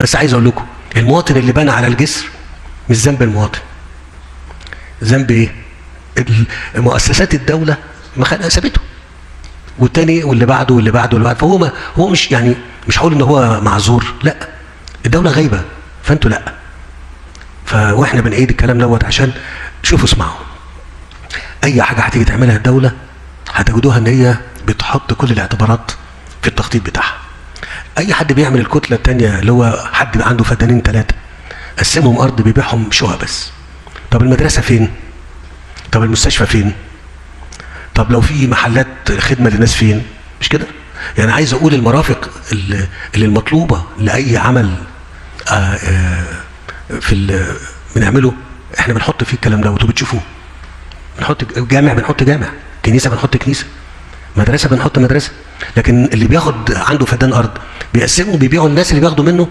بس عايز اقول لكم المواطن اللي بنى على الجسر مش ذنب المواطن، ذنب ايه؟ مؤسسات الدولة ما سابته، والتاني واللي بعده واللي بعده واللي بعده. فهو ما هو مش يعني مش هقول ان هو معذور، لا، الدولة غايبة، فانتوا لا. فاحنا بنعيد الكلام دوت عشان شوفوا اسمعوا، اي حاجة هتيجي تعملها الدولة هتجدوها ان هي بتحط كل الاعتبارات في التخطيط بتاعها. اي حد بيعمل الكتلة الثانية اللي هو حد عنده فدانين 3 قسمهم ارض بيبيعهم شقق بس. طب المدرسة فين؟ طب المستشفى فين؟ طب لو في محلات خدمة للناس فين؟ مش كده؟ يعني عايز اقول المرافق اللي المطلوبة لاي عمل في بنعمله احنا بنحط فيه الكلام دوت وبتشوفوه. بنحط جامع، بنحط جامع، كنيسة بنحط كنيسة، مدرسه بنحط مدرسه. لكن اللي بياخد عنده فدان ارض بيقسمه وبيبيعه للناس اللي بياخدوا منه